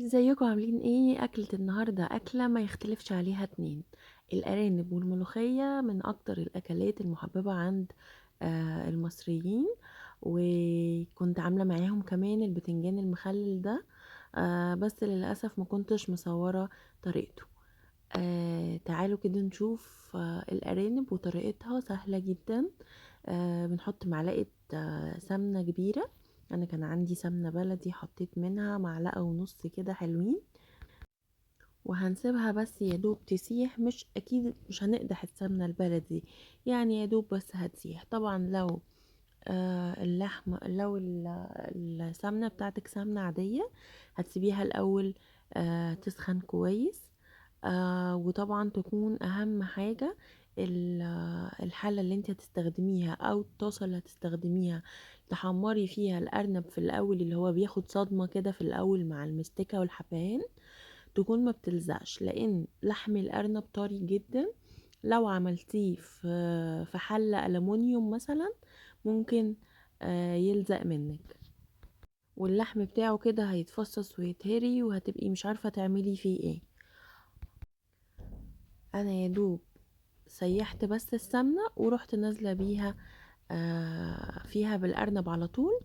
ازيكم عاملين ايه؟ اكلة النهاردة اكلة ما يختلفش عليها اتنين. الارانب والملوخية من اكتر الاكلات المحببة عند المصريين، وكنت عاملة معاهم كمان البتنجان المخلل ده، بس للأسف ما كنتش مصورة طريقته. تعالوا كده نشوف الارانب وطريقتها سهلة جدا. بنحط معلقة سمنة كبيرة، انا كان عندي سمنة بلدي حطيت منها معلقة ونص كده حلوين، وهنسيبها بس يا دوب تسيح، مش اكيد مش هنقدح السمنة البلدي، يعني يا دوب بس هتسيح. طبعا لو اللحمة، لو السمنة بتاعتك سمنة عادية هتسيبيها الاول تسخن كويس، وطبعا تكون اهم حاجة الحلة اللي انت هتستخدميها او الطاسة اللي هتستخدميها تحمري فيها الارنب في الاول، اللي هو بياخد صدمة كده في الاول مع المستكة والحبهان، تكون ما بتلزقش، لان لحم الارنب طري جدا. لو عملتيه في حلة ألمونيوم مثلا ممكن يلزق منك، واللحم بتاعه كده هيتفصص ويتهري وهتبقي مش عارفة تعملي فيه ايه. انا يا دوب سيحت بس السمنة ورحت نازلة بيها فيها بالأرنب على طول.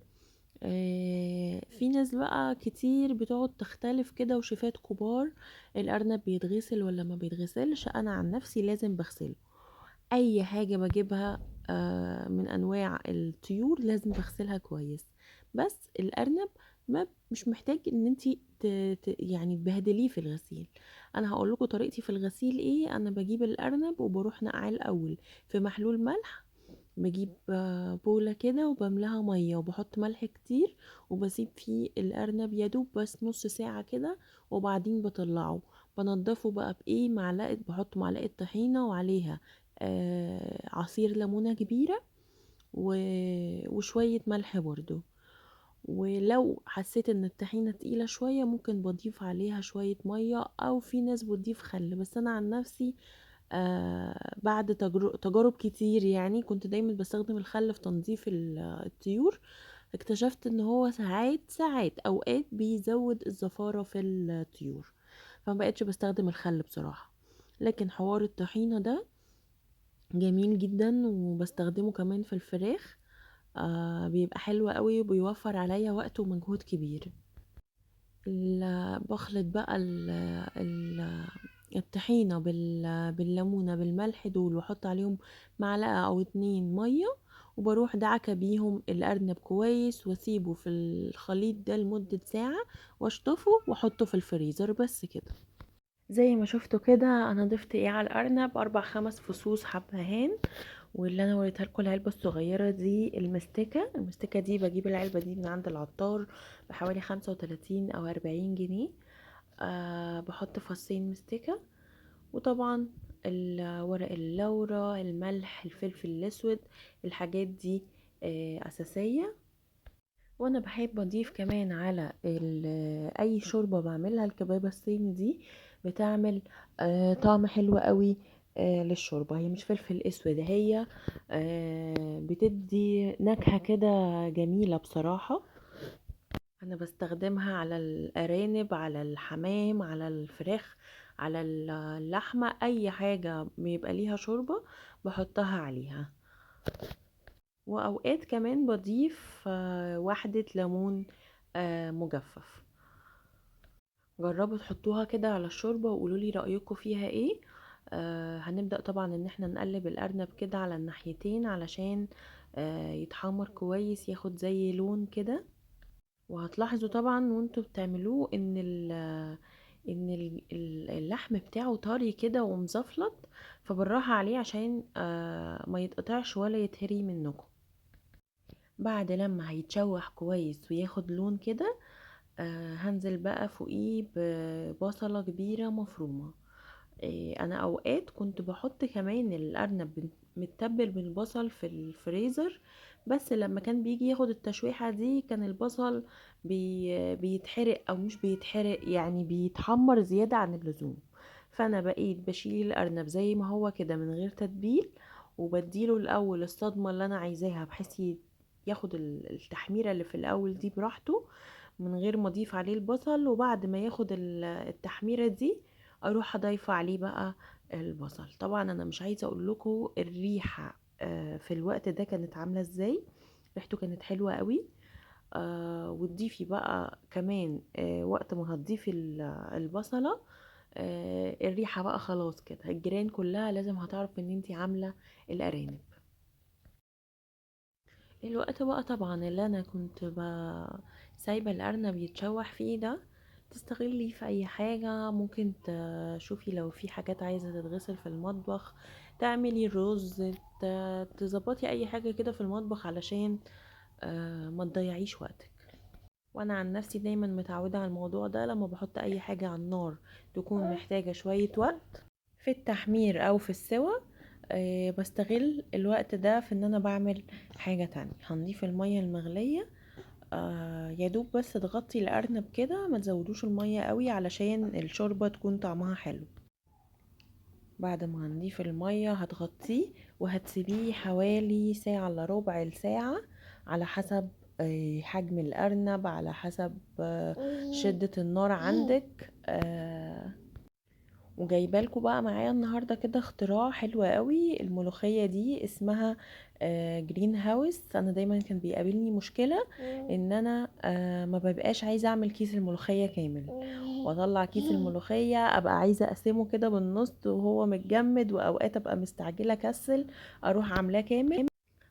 في ناس بقى كتير بتقعد تختلف كده وشيفات كبار، الأرنب بيتغسل ولا ما بيتغسلش. أنا عن نفسي لازم بغسله، أي حاجة بجيبها من أنواع الطيور لازم بغسلها كويس، بس الأرنب مش محتاج إن انتي تبهدليه في الغسيل. أنا هقول لكم طريقتي في الغسيل إيه. أنا بجيب الأرنب وبروح نقعه الأول في محلول ملح، بجيب بولة كده وبملاها مية وبحط ملح كتير، وبسيب فيه الأرنب يدوب بس نص ساعة كده، وبعدين بطلعه بنضفه بقى بإيه، معلقة، بحط معلقة طحينة وعليها عصير ليمونة كبيرة وشوية ملح برضو، ولو حسيت ان الطحينة تقيلة شوية ممكن بضيف عليها شوية مية، او في ناس بتضيف خل، بس انا عن نفسي بعد تجارب كتير كنت دايما بستخدم الخل في تنظيف الطيور، اكتشفت ان هو ساعات اوقات بيزود الزفارة في الطيور، فما بقتش بستخدم الخل بصراحة. لكن حوار الطحينة ده جميل جدا، وبستخدمه كمان في الفراخ، بيبقى حلو قوي وبيوفر عليا وقت ومجهود كبير. بخلط بقى الطحينة بالليمونة بالملح دول، واحط عليهم معلقة او 2 مية، وبروح دعكة بيهم الارنب كويس، واسيبه في الخليط ده لمدة ساعة، واشطفه واحطه في الفريزر. بس كده زي ما شفتوا كده انا ضفت ايه على الارنب، 4-5 فصوص حبهان، واللي انا وريتها لكم العلبة الصغيرة دي المستكة. المستكة دي بجيب العلبة دي من عند العطار بحوالي 35 او 40 جنيه، بحط فصين مستكة، وطبعا ورق اللورة، الملح، الفلفل الاسود، الحاجات دي اساسية. وانا بحب اضيف كمان على اي شوربة بعملها الكبابة الصيني دي بتعمل طعم حلو قوي للشوربة. هي مش فلفل اسود، هي بتدي نكهة كده جميلة بصراحة. انا بستخدمها على الارانب، على الحمام، على الفراخ، على اللحمة، اي حاجة بيبقى ليها شوربة بحطها عليها. واوقات كمان بضيف واحدة ليمون مجفف. جربوا تحطوها كده على الشوربة وقولوا لي رأيكم فيها ايه. هنبدأ طبعا ان احنا نقلب الارنب كده على الناحيتين علشان يتحمر كويس، ياخد زي لون كده. وهتلاحظوا طبعا وانتوا بتعملوه ان اللحم بتاعه طري كده ومزفلط، فبالراحة عليه عشان ما يتقطعش ولا يتهري منكم. بعد لما هيتشوح كويس وياخد لون كده، هنزل بقى فوقيه ببصلة كبيرة مفرومة. انا اوقات كنت بحط كمان الارنب متبل بالبصل في الفريزر، بس لما كان بيجي ياخد التشويحة دي كان البصل بيتحرق، او مش بيتحرق يعني بيتحمر زيادة عن اللزوم. فانا بقيت بشيل الارنب زي ما هو كده من غير تتبيل، وبديله الاول الصدمة اللي انا عايزاها بحيث ياخد التحميرة اللي في الاول دي براحته. من غير ما اضيف عليه البصل، وبعد ما ياخد التحميرة دي اروح اضيف عليه بقى البصل. طبعا انا مش عايزة اقول لكم الريحة في الوقت ده كانت عاملة ازاي، ريحته كانت حلوة قوي. وتضيفي بقى كمان وقت ما هتضيفي البصلة، الريحة بقى خلاص كده الجيران كلها لازم هتعرف ان انتي عاملة الارانب. الوقت بقى طبعا اللي انا كنت سايبة الارنب يتشوح فيه ده تستغلي في اي حاجة، ممكن تشوفي لو في حاجات عايزة تتغسل في المطبخ، تعملي الرز، تظبطي اي حاجة كده في المطبخ علشان ما تضيعيش وقتك. وانا عن نفسي دايما متعودة على الموضوع ده، لما بحط اي حاجة على النار تكون محتاجة شوية وقت في التحمير او في السوى، بستغل الوقت ده في ان انا بعمل حاجة تانية. هنضيف المية المغلية، يا دوب بس تغطي الارنب كده، ما تزودوش المية قوي علشان الشوربة تكون طعمها حلو. بعد ما هنضيف المية هتغطيه وهتسيبيه حوالي ساعة الا ربع لساعة على حسب حجم الارنب، على حسب شدة النار عندك. وجايبه لكم بقى معايا النهارده كده اختراع حلو قوي. الملوخيه دي اسمها جرين هاوس. انا دايما كان بيقابلني مشكله ان انا ما ببقاش عايزه اعمل كيس الملوخيه كامل، واطلع كيس الملوخيه ابقى عايزه اقسمه كده بالنص وهو متجمد، واوقات ابقى مستعجله كسل اروح عاملاه كامل.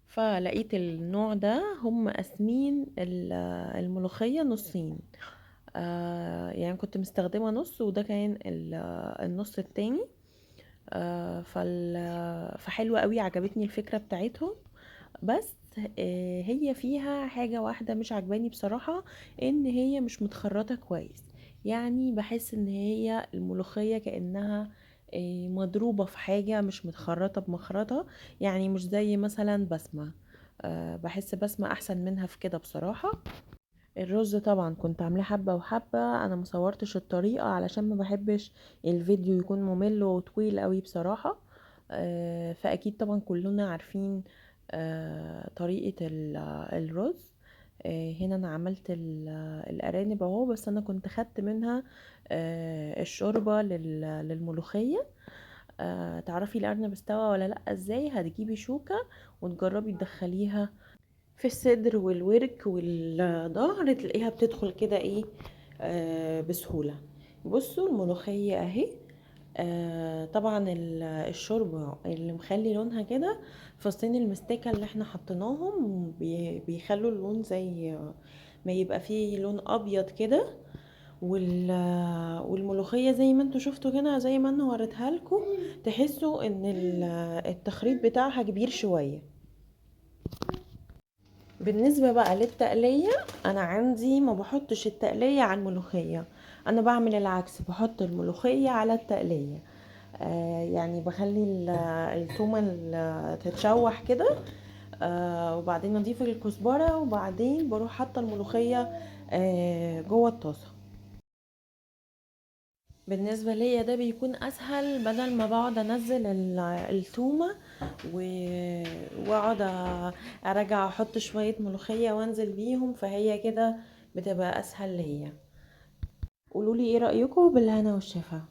فلقيت النوع ده هم قاسمين الملوخيه نصين، يعني كنت مستخدمة نص وده كان النص التاني. فحلوة قوي، عجبتني الفكرة بتاعتهم. بس هي فيها حاجة واحدة مش عجباني بصراحة، ان هي مش متخرطة كويس. يعني بحس ان هي الملوخية كأنها مضروبة في حاجة، مش متخرطة بمخرطة، يعني مش زي مثلا بسمة. بحس بسمة احسن منها في كده بصراحة. الرز طبعا كنت عاملاه حبة وحبة، انا مصورتش الطريقة علشان ما بحبش الفيديو يكون ممل وطويل قوي بصراحة. فاكيد طبعا كلنا عارفين طريقة الرز. هنا انا عملت الارانب اهو، بس انا كنت خدت منها الشوربة للملوخية. تعرفي الارنب استوى ولا لا ازاي؟ هتجيبي شوكة وتجربي تدخليها في الصدر والورك والظهر، تلاقيها بتدخل كده بسهولة. بصوا الملوخية اهي، طبعا الشوربة اللي مخلي لونها كده فصين المستكة اللي احنا حطيناهم بيخلوا اللون زي ما يبقى فيه لون ابيض كده. والملوخية زي ما انتوا شفتوا كده، زي ما انا وريتها لكم، تحسوا ان التخريط بتاعها كبير شوية. بالنسبة بقى للتقلية، انا عندي ما بحطش التقلية على الملوخية، انا بعمل العكس، بحط الملوخية على التقلية. يعني بخلي التومة تتشوح كده، وبعدين اضيف الكزبرة، وبعدين بروح حاطة الملوخية جوه الطاسة. بالنسبة ليا ده بيكون اسهل، بدل ما بقعد انزل التومة واقعد ارجع احط شوية ملوخية وانزل بيهم، فهي كده بتبقى اسهل ليا. قولولي ايه رأيكم؟ بالهنا والشفا.